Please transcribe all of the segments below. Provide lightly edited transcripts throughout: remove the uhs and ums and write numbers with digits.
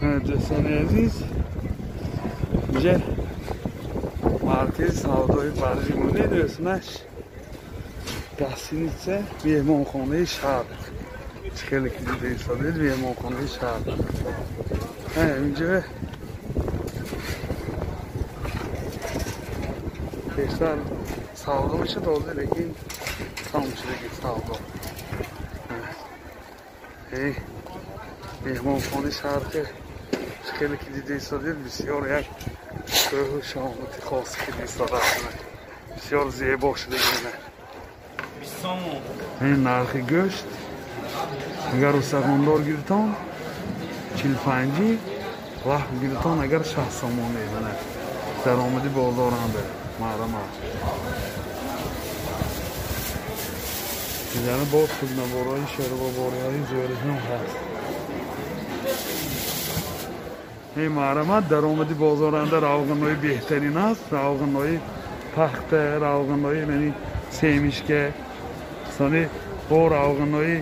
Дӯстони азиз, инҷа маркази савдои Барзимонӣ, дӯстонаш гостиница меҳмонхонаи шаҳр. Хеле ки дида истодед, меҳмонхонаи шаҳр. Инҷа пештар савдо мешуд, ҳозир лекин там шудаги савдо. Меҳмонхонаи шаҳр хеле ки дида истодед, бисёр як кӯҳу шомоти хос кида истодааст. Бисёр зебо шудаги. Ин нархи гӯшт агар русағондор гиритон 45, лаҳм гиритон агар 60 сомонӣ. Мана даромади бозоранда маълум аст. Яъне боз худнаборҳои шербобориҳои зӯриҳам ҳаст. Ин маълумат даромади бозоранда равғанҳои беҳтарин аст. Равғанҳои пахта, равғанҳои яъне семишка, сони бо равғанҳои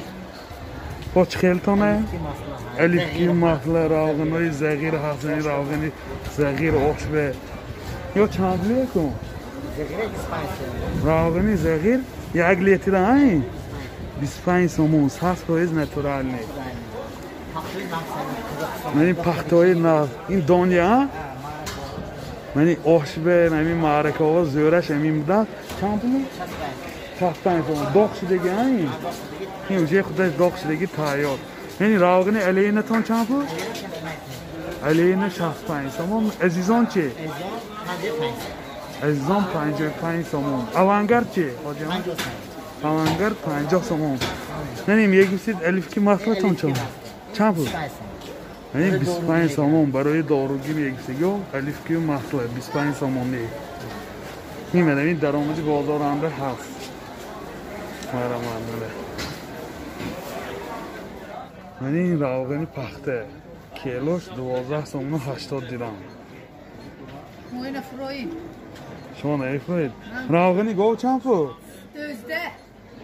бо чӣ хелтоне? Алифки масла, равғанҳои зағир ҳаст, яъне равғани зағир ошбе. Ё чанд лир кун? Равғани зағир як литр ай 25 сомон, 100% натуральный. Мани пахтаҳои нав, ин доня, мани ошбе, мани маъракаҳо зӯраш ҳамин буданд. Чанд пул? 65 сомон. Доғ шудаги ай? Ин уже худаш доғ шудаги тайёр. Яъне равғани алейнатон чанд пул? Алейна 65 сомон. Азизон чи? Азизон 55 сомон. Авангар чи? Ҳоҷиам? Авангар 50 сомон. Яъне мегӯсид алифки маслатон чанд? Чанд пул? Яъне 25 сомон барои доругӣ мегӯсид. Ё алифки масла 25 сомонӣ. Ин мана ин даромади бозоранда ҳаст. Марамад. Мана ин равғани пахта килош 12 сомону 80 дирам. Шумо намефуред? Равғани гов чанд пул?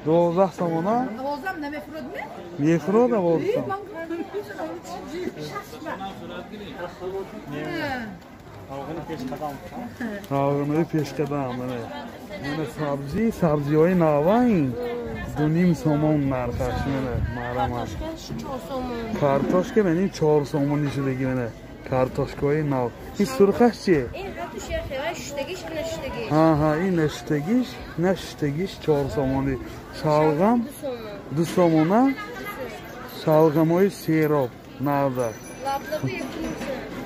12 сомона? Мефурод авозам. Равғанои пешқадам. Мана сабзӣ, сабзиҳои нава ин 2.5 сомон нархаш. Мана маълум. Картошка мана 4 сомонӣ шудаги. Мана картошкаҳои нав. Ин сурхаш чи? Ҳа, ин наштагиш, наштагиш 4 сомонӣ. Шалғам 2 сомона. Шалғамҳои сероб навда.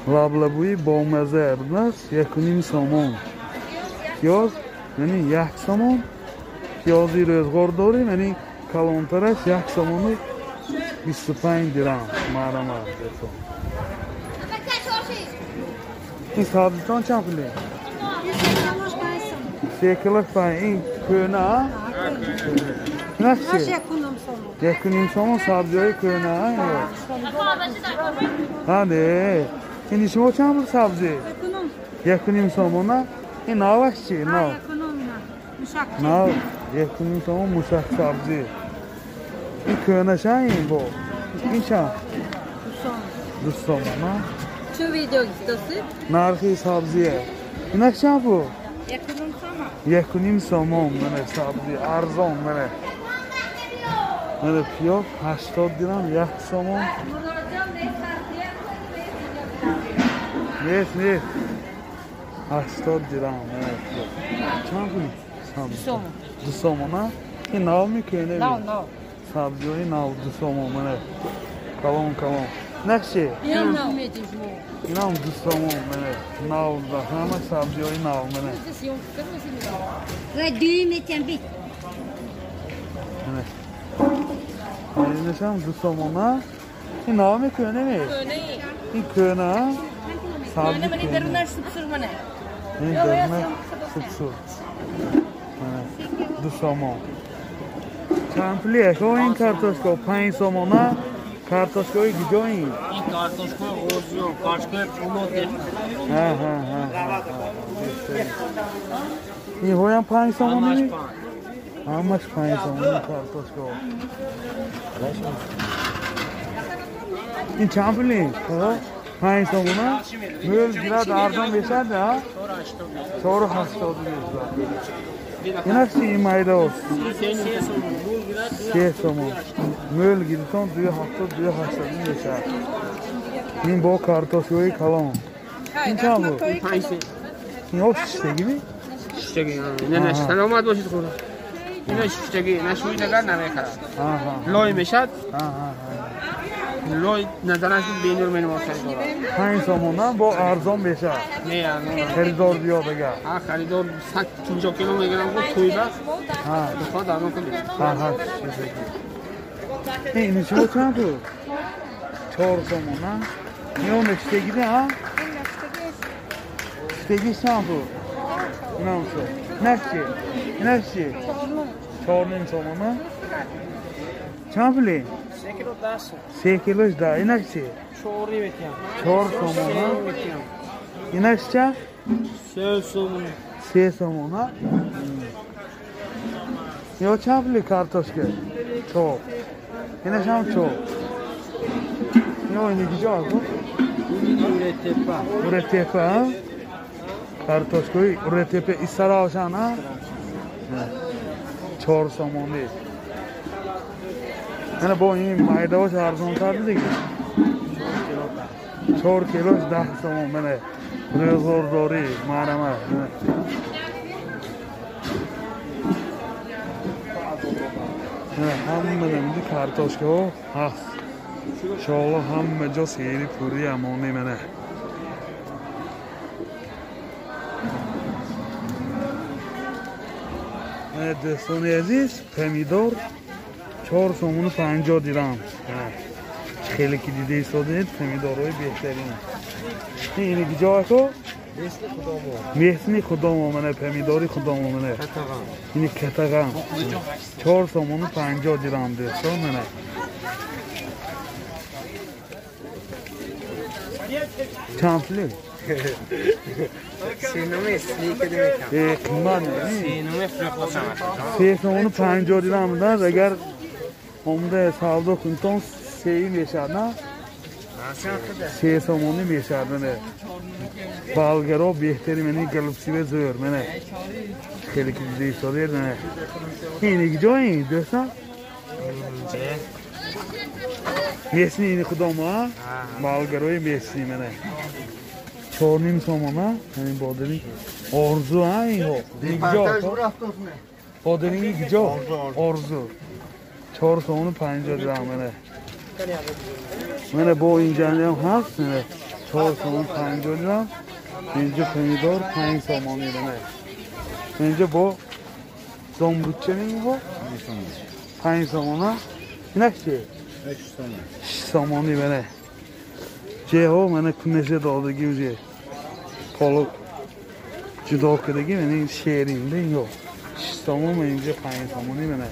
Лаблабуи бомаза будааст 1.5 сомон. Пиёз яъне 1 сомон. Пиёзи рӯзғор дорем, яъне калонтараш 1 сомону 25 дирам. Маълум аст. Ин сабзитон чанд пуле? 3 килош 5. Ин кӯна? Нақши? 1.5 сомон сабзиҳои кӯна. Ҳа, не. Ин шумо чанд пул сабзӣ? 1.5 сомона. Ин наваш чи? Нав. Нав 1.5 сомон мушак сабзӣ. Ин кӯнаша ин бо. Ин чанд? 2 сомона. Чу видео гуфтаси? Нархи сабзие. Инак чанд пул? 1.5 сомон. 1.5 сомон. Мана сабзӣ арзон мана. Мана пиёз 80 дирам, 1 сомон. Нест, нест. 80 дирам мана пиёз. Чанд пул? 2 сомон. 2 сомона? Ин нав мекунед? Нав, нав. Сабзиҳои нав 2 сомон мана. Калон, калон. Нақши? Инам 2 сомон мана. Нав да ҳама сабзиҳои нав мана. Мана. Инашам 2 сомона. Ин нав мекунед? Ин кӯна? Сабзи кӯна. Ин дарунаш супсур. Мана 2 сомон. Чанд пули ака ин картошка? 5 сомона. Картошкаҳои куҷо ин? Ин картошкаҳои Ғозиё, картошкаҳои Пулод. Ҳа, ҳа, ҳа. Инҳоям 5 сомонӣ? Ҳамаш 5 сомонӣ картошкаҳо. Ин чанд пули? 5 сомона? Мӯл гирад арзон мешавад, а? 4,80 мешавад. Инаш чи майдаост? 3 сомон. Мӯл гиритон 2,70 2,80 мешавад. Ин бо картошкаҳои калон. Ин чанд буд? Ин об шиштагӣ ми? Шиштагӣ. Не, саломат бошед худо. Ина шиштагӣ, на шӯи нагар намехарад. Лой мешад. Лой назараш бенур менамосад. 5 сомона бо арзон мешавад. Не, арзон. Харидор биёд агар. Ҳа, харидор 150 кило мегирам, гуфт тӯйба. Ҳа, бихоҳад арзон кунед. Ҳа, ҳа, шиштагӣ. Ин шумо чанд пул? 4 сомона. Ин шиштагӣ не, ҳа? Шиштагӣ чанд пул? Инам шуд. Инаш чи? Инаш чи? 4,5 сомона. Чанд пуле? 3 кило 10 сом. 3 килош 10. Инаш чи? 4 метиям. 4 сомона. Инаш ча? 3 сомона. 3 сомона. Ё чанд пули картошка? 4. Инаш ҳам 4. Ё ини куҷо аст? Уретепа. Уретепа, а? Картошкаи Уретепа Истаравшан, а? 4 сомонӣ. Ана бо ин майдаош арзонтар дига. 4 килош 10 сомон. Мана рӯзғордорӣ марама. Ҳама намуди картошкаҳо ҳаст. Иншоалло ҳама ҷо сери пури амонӣ. Мана дӯстони азиз, помидор 4 сомону 50 дирам. Хеле ки дида истодед, помидорҳои беҳтарин. Ин куҷо ако? Меҳсни худомо. Мана помидори худомо. Мана ин катаган 4 сомону 50 дирам, дӯстон. Мана чанд пуле? Қимат 3 сомону 50 дирам. Агар омада савдо кунтон сеи мешавад, на? 3 сомонӣ мешавад. Мана балгаро беҳтари, мана галупсиве зӯр. Мана хеле ки дида истодед. Мана ин куҷо ин дӯстон? Месни ини худомо, а? Балгарои месни. Мана 4,5 сомона. Ҳамин бодиринг орзу, а? Инҳо куҷо? Бодиринги куҷо? Орзу. 4 сомону 50 дирам. Мана мана бо инҷаам ҳаст. Мана 4 сомону 50 дирам. Инҷа помидор 5 сомонӣ. Мана инҷа бо зомбуча инҳо 5 сомона. Инаш чи? 6 сомонӣ. Мана ҷеҳо мана кунеша додагӣ, уже полу ҷудо кардагӣ. Мана ин шеринда инҳо 6 сомон, инҷа 5 сомонӣ. Мана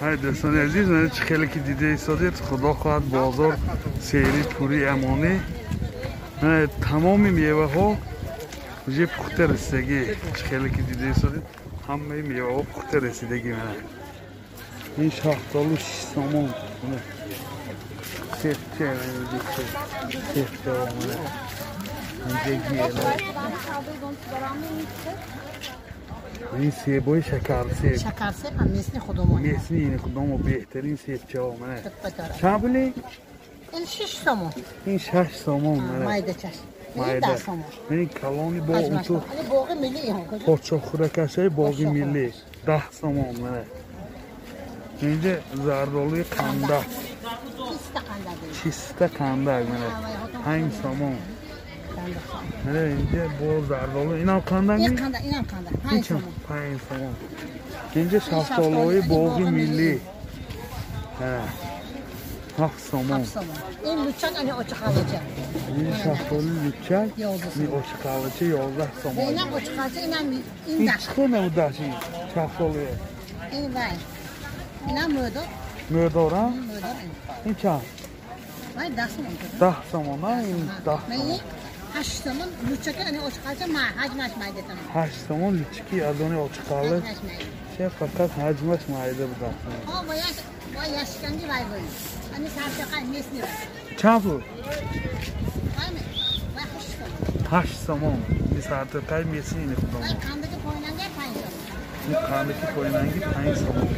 ҳай дӯстони азиз, мана чӣ хеле ки дида истодед, худо хоҳад бозор сери пури амонӣ. Мана тамоми меваҳо уже пухта расидагӣ. Чӣ хеле ки дида истодед, ҳамаи меваҳо пухта расидагӣ. Мана ин шафтолу 6 сомон. Сепча, сепча. Мана инҷа гело. Ин себои шакарсеб. Шакарсеб ҳам месни худомо. Месни ини худомо беҳтарин себчаҳо. Мана чанд пули? Ин 6 сомон. Ин 6 сомон. Мана майдачаш. Ин 10 сомон. Ин калони бо уту. Боғи миллӣ инҳо. Подшоҳхӯракашаи боғи миллӣ 10 сомон. Мана инҷа зардолуи қандак. Чиста қандак. Мана 5 сомон. Мана инҷа бо зардолу. Инам қандак? Ин қандак, инам қандак. 5 сомон. 5 сомон. Инҷа шафтолуҳои боғи миллӣ. 7 сомон. Ин лучак ани очиқалача. Ин шафтоли лучак, ин очиқалача 11 сомон. Инам очиқалача, инам ин даш. Ин чӣ намудаш ин шафтолуе? Ин вай. Инам мӯдор. Мӯдор, а? Мӯдор ин. Ин чанд? Вай 10 сомон. 10 сомон, а? Ин 10 сомон. 8 сомон лучаки ани очиқалача, ҳаҷмаш майда тамом. 8 сомон лучаки аз они очиқала. Че фақат ҳаҷмаш майда буда. О, вай яшканги вай бой. Ани сарчақа месни вай. Чанд пул? Вай 8 сомон. Ин сартоқаи месини худамон. Ин қандаки поинанги 5 сомон.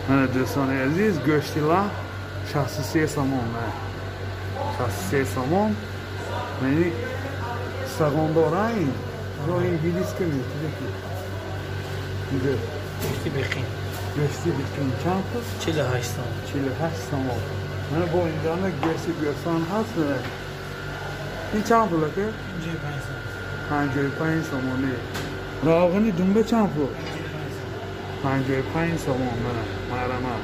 Мана дӯстони азиз, гӯшти лаҳм 63 сомон. 63 сомон. Яъни сагондора ин. Ё инглиска метидаки. Инҷо гӯшти беқин. Гӯшти беқин чанд пул? 48 сомон. 48 сомон. Мана бо инҷо гӯшти гӯсон ҳаст. Ин чанд пул ака? 55 сомон. 55 сомонӣ. Равғани думба чанд пул? 55 сомон. Мана марама.